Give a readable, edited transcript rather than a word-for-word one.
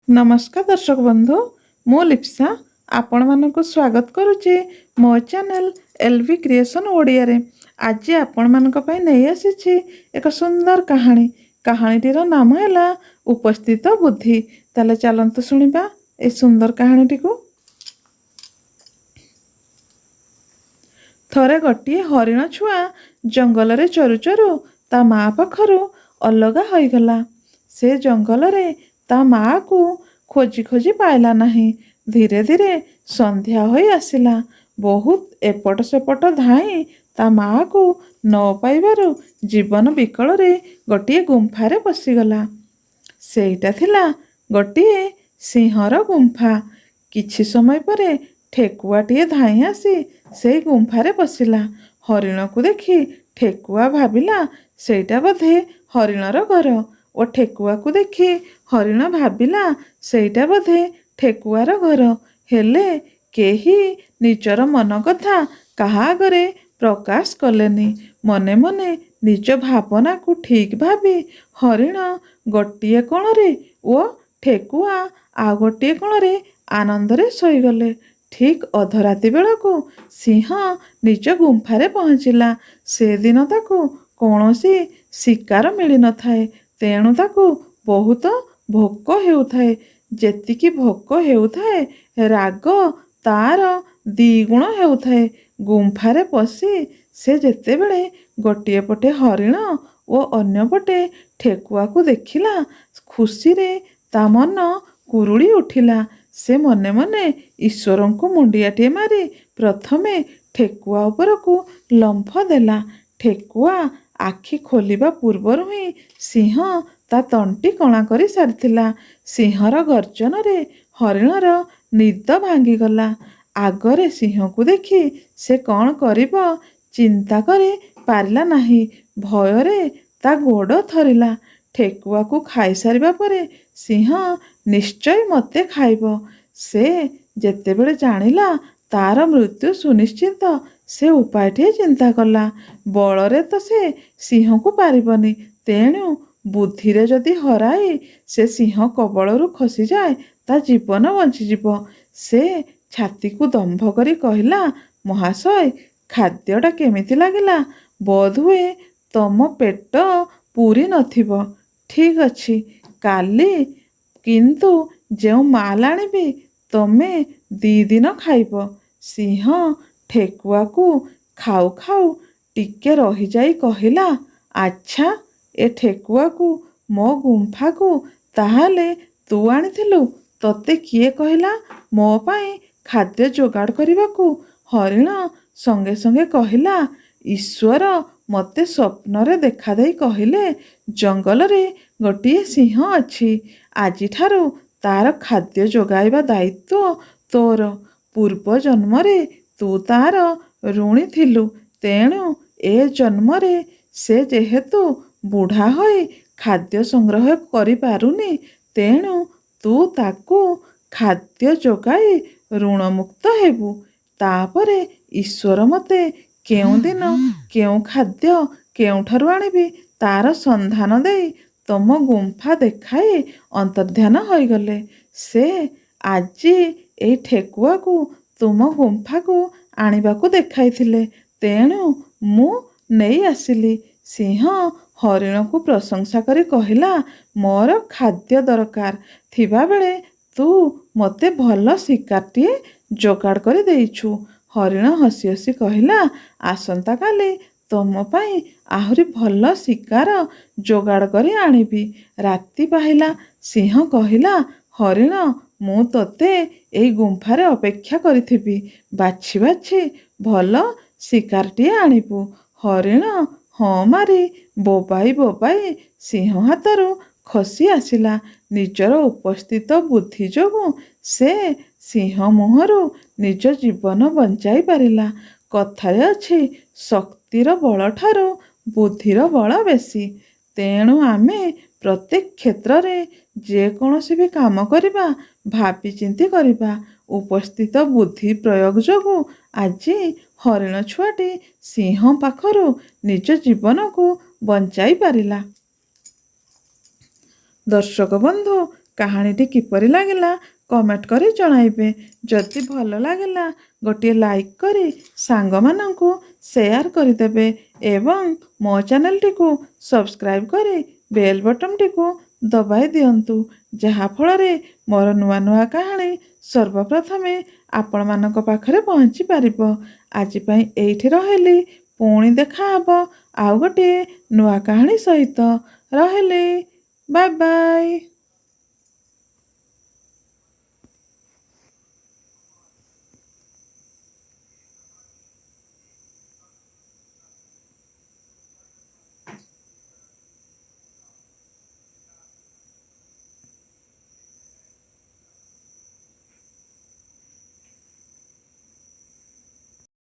ନମସ୍କାର ଦର୍ଶକ ବନ୍ଧୁ, ମୁଁ ଲିପ୍ସା ଆପଣମାନଙ୍କୁ ସ୍ୱାଗତ କରୁଛି ମୋ ଚ୍ୟାନେଲ୍ ଏଲ୍ ବି କ୍ରିଏସନ୍ ଓଡ଼ିଆରେ। ଆଜି ଆପଣମାନଙ୍କ ପାଇଁ ନେଇ ଆସିଛି ଏକ ସୁନ୍ଦର କାହାଣୀ। କାହାଣୀଟିର ନାମ ହେଲା ଉପସ୍ଥିତ ବୁଦ୍ଧି। ତାହେଲେ ଚାଲନ୍ତୁ ଶୁଣିବା ଏ ସୁନ୍ଦର କାହାଣୀଟିକୁ। ଥରେ ଗୋଟିଏ ହରିଣ ଛୁଆ ଜଙ୍ଗଲରେ ଚରୁ ଚରୁ ତା ମା ପାଖରୁ ଅଲଗା ହୋଇଗଲା। ସେ ଜଙ୍ଗଲରେ ତା ମାଆକୁ ଖୋଜି ଖୋଜି ପାଇଲା ନାହିଁ। ଧୀରେ ଧୀରେ ସନ୍ଧ୍ୟା ହୋଇ ଆସିଲା। ବହୁତ ଏପଟ ସେପଟ ଧାଇଁ ତା ମାଆକୁ ନ ପାଇବାରୁ ଜୀବନ ବିକଳରେ ଗୋଟିଏ ଗୁମ୍ଫାରେ ପଶିଗଲା। ସେଇଟା ଥିଲା ଗୋଟିଏ ସିଂହର ଗୁମ୍ଫା। କିଛି ସମୟ ପରେ ଠେକୁଆଟିଏ ଧାଇଁ ଆସି ସେଇ ଗୁମ୍ଫାରେ ପଶିଲା। ହରିଣକୁ ଦେଖି ଠେକୁଆ ଭାବିଲା ସେଇଟା ବୋଧେ ହରିଣର ଘର ଓ ଠେକୁଆକୁ ଦେଖି ହରିଣ ଭାବିଲା ସେଇଟା ବୋଧେ ଠେକୁଆର ଘର। ହେଲେ କେହି ନିଜର ମନ କଥା କାହା ଆଗରେ ପ୍ରକାଶ କଲେନି। ମନେ ମନେ ନିଜ ଭାବନାକୁ ଠିକ୍ ଭାବି ହରିଣ ଗୋଟିଏ କୋଣରେ ଓ ଠେକୁଆ ଆଉ ଗୋଟିଏ କୋଣରେ ଆନନ୍ଦରେ ଶୋଇଗଲେ। ଠିକ୍ ଅଧରାତି ବେଳକୁ ସିଂହ ନିଜ ଗୁମ୍ଫାରେ ପହଞ୍ଚିଲା। ସେଦିନ ତାକୁ କୌଣସି ଶିକାର ମିଳିନଥାଏ, ତେଣୁ ତାକୁ ବହୁତ ଭୋକ ହେଉଥାଏ। ଯେତିକି ଭୋକ ହେଉଥାଏ, ରାଗ ତାର ଦ୍ୱିଗୁଣ ହେଉଥାଏ। ଗୁମ୍ଫାରେ ପଶି ସେ ଯେତେବେଳେ ଗୋଟିଏ ପଟେ ହରିଣ ଓ ଅନ୍ୟପଟେ ଠେକୁଆକୁ ଦେଖିଲା, ଖୁସିରେ ତା ମନ କୁରୁଳି ଉଠିଲା। ସେ ମନେ ମନେ ଈଶ୍ୱରଙ୍କୁ ମୁଣ୍ଡିଆଟିଏ ମାରି ପ୍ରଥମେ ଠେକୁଆ ଉପରକୁ ଲମ୍ଫ ଦେଲା। ଠେକୁଆ ଆଖି ଖୋଲିବା ପୂର୍ବରୁ ହିଁ ସିଂହ ତା ତଣ୍ଟି କଣା କରି ସାରିଥିଲା। ସିଂହର ଗର୍ଜନରେ ହରିଣର ନିଦ ଭାଙ୍ଗିଗଲା। ଆଗରେ ସିଂହକୁ ଦେଖି ସେ କ'ଣ କରିବ ଚିନ୍ତା କରି ପାରିଲା ନାହିଁ। ଭୟରେ ତା ଗୋଡ଼ ଥରିଲା। ଠେକୁଆକୁ ଖାଇସାରିବା ପରେ ସିଂହ ନିଶ୍ଚୟ ମୋତେ ଖାଇବ। ସେ ଯେତେବେଳେ ଜାଣିଲା ତାର ମୃତ୍ୟୁ ସୁନିଶ୍ଚିତ, ସେ ଉପାୟଟିଏ ଚିନ୍ତା କଲା। ବଳରେ ତ ସେ ସିଂହକୁ ପାରିବନି, ତେଣୁ ବୁଦ୍ଧିରେ ଯଦି ହରାଇ ସେ ସିଂହ କବଳରୁ ଖସିଯାଏ, ତା ଜୀବନ ବଞ୍ଚିଯିବ। ସେ ଛାତିକୁ ଦମ୍ଭ କରି କହିଲା, ମହାଶୟ, ଖାଦ୍ୟଟା କେମିତି ଲାଗିଲା? ବୋଧହୁଏ ତମ ପେଟ ପୁରି ନଥିବ। ଠିକ୍ ଅଛି, କାଲି କିନ୍ତୁ ଯେଉଁ ମାଲ ଆଣିବି ତମେ 2 ଦିନ ଖାଇବ। ସିଂହ ଠେକୁଆକୁ ଖାଉ ଖାଉ ଟିକେ ରହିଯାଇ କହିଲା, ଆଚ୍ଛା, ଏ ଠେକୁଆକୁ ମୋ ଗୁମ୍ଫାକୁ ତାହେଲେ ତୁ ଆଣିଥିଲୁ? ତୋତେ କିଏ କହିଲା ମୋ ପାଇଁ ଖାଦ୍ୟ ଯୋଗାଡ଼ କରିବାକୁ? ହରିଣ ସଙ୍ଗେ ସଙ୍ଗେ କହିଲା, ଈଶ୍ୱର ମୋତେ ସ୍ୱପ୍ନରେ ଦେଖାଦେଇ କହିଲେ, ଜଙ୍ଗଲରେ ଗୋଟିଏ ସିଂହ ଅଛି। ଆଜିଠାରୁ ତାର ଖାଦ୍ୟ ଯୋଗାଇବା ଦାୟିତ୍ୱ ତୋର। ପୂର୍ବ ଜନ୍ମରେ ତୁ ତାର ଋଣୀ ଥିଲୁ, ତେଣୁ ଏ ଜନ୍ମରେ ସେ ଯେହେତୁ ବୁଢ଼ା ହୋଇ ଖାଦ୍ୟ ସଂଗ୍ରହ କରିପାରୁନି, ତେଣୁ ତୁ ତାକୁ ଖାଦ୍ୟ ଯୋଗାଇ ଋଣମୁକ୍ତ ହେବୁ। ତାପରେ ଈଶ୍ୱର ମୋତେ କେଉଁଦିନ କେଉଁ ଖାଦ୍ୟ କେଉଁଠାରୁ ଆଣିବି ତାର ସନ୍ଧାନ ଦେଇ ତମ ଗୁମ୍ଫା ଦେଖାଇ ଅନ୍ତର୍ଧ୍ୟାନ ହୋଇଗଲେ। ସେ ଆଜି ଏଇ ଠେକୁଆକୁ ତୁମ ଗୁମ୍ଫାକୁ ଆଣିବାକୁ ଦେଖାଇଥିଲେ, ତେଣୁ ମୁଁ ନେଇ ଆସିଲି। ସିଂହ ହରିଣକୁ ପ୍ରଶଂସା କରି କହିଲା, ମୋର ଖାଦ୍ୟ ଦରକାର ଥିବାବେଳେ ତୁ ମୋତେ ଭଲ ଶିକାରଟିଏ ଯୋଗାଡ଼ କରି ଦେଇଛୁ। ହରିଣ ହସି ହସି କହିଲା, ଆସନ୍ତାକାଲି ତମ ପାଇଁ ଆହୁରି ଭଲ ଶିକାର ଯୋଗାଡ଼ କରି ଆଣିବି। ରାତି ପାହିଲା। ସିଂହ କହିଲା, ହରିଣ, ମୁଁ ତୋତେ ଏଇ ଗୁମ୍ଫାରେ ଅପେକ୍ଷା କରିଥିବି। ବାଛି ବାଛି ଭଲ ଶିକାରଟିଏ ଆଣିବୁ। ହରିଣ ହଁ ମାରି ବୋବାଇ ବୋବାଇ ସିଂହ ହାତରୁ ଖସି ଆସିଲା। ନିଜର ଉପସ୍ଥିତ ବୁଦ୍ଧି ଯୋଗୁଁ ସେ ସିଂହ ମୁହଁରୁ ନିଜ ଜୀବନ ବଞ୍ଚାଇ ପାରିଲା। କଥାରେ ଅଛି, ଶକ୍ତିର ବଳଠାରୁ ବୁଦ୍ଧିର ବଳ ବେଶୀ। ତେଣୁ ଆମେ ପ୍ରତ୍ୟେକ କ୍ଷେତ୍ରରେ ଯେକୌଣସି ବି କାମ କରିବା, ଭାବିଚିନ୍ତି କରିବା। ଉପସ୍ଥିତ ବୁଦ୍ଧି ପ୍ରୟୋଗ ଯୋଗୁଁ ଆଜି ହରିଣ ଛୁଆଟି ସିଂହ ପାଖରୁ ନିଜ ଜୀବନକୁ ବଞ୍ଚାଇ ପାରିଲା। ଦର୍ଶକ ବନ୍ଧୁ, କାହାଣୀଟି କିପରି ଲାଗିଲା କମେଣ୍ଟ କରି ଜଣାଇବେ। ଯଦି ଭଲ ଲାଗିଲା, ଗୋଟିଏ ଲାଇକ୍ କରି ସାଙ୍ଗମାନଙ୍କୁ ସେୟାର କରିଦେବେ ଏବଂ ମୋ ଚ୍ୟାନେଲଟିକୁ ସବସ୍କ୍ରାଇବ୍ କରି ବେଲ୍ ବଟନ୍ଟିକୁ ଦବାଇ ଦିଅନ୍ତୁ, ଯାହାଫଳରେ ମୋର ନୂଆ ନୂଆ କାହାଣୀ ସର୍ବପ୍ରଥମେ ଆପଣମାନଙ୍କ ପାଖରେ ପହଞ୍ଚି ପାରିବ। ଆଜି ପାଇଁ ଏଇଠି ରହିଲି। ପୁଣି ଦେଖାହବ ଆଉ ଗୋଟିଏ ନୂଆ କାହାଣୀ ସହିତ। ରହିଲି, ବାଏ ବାଏ।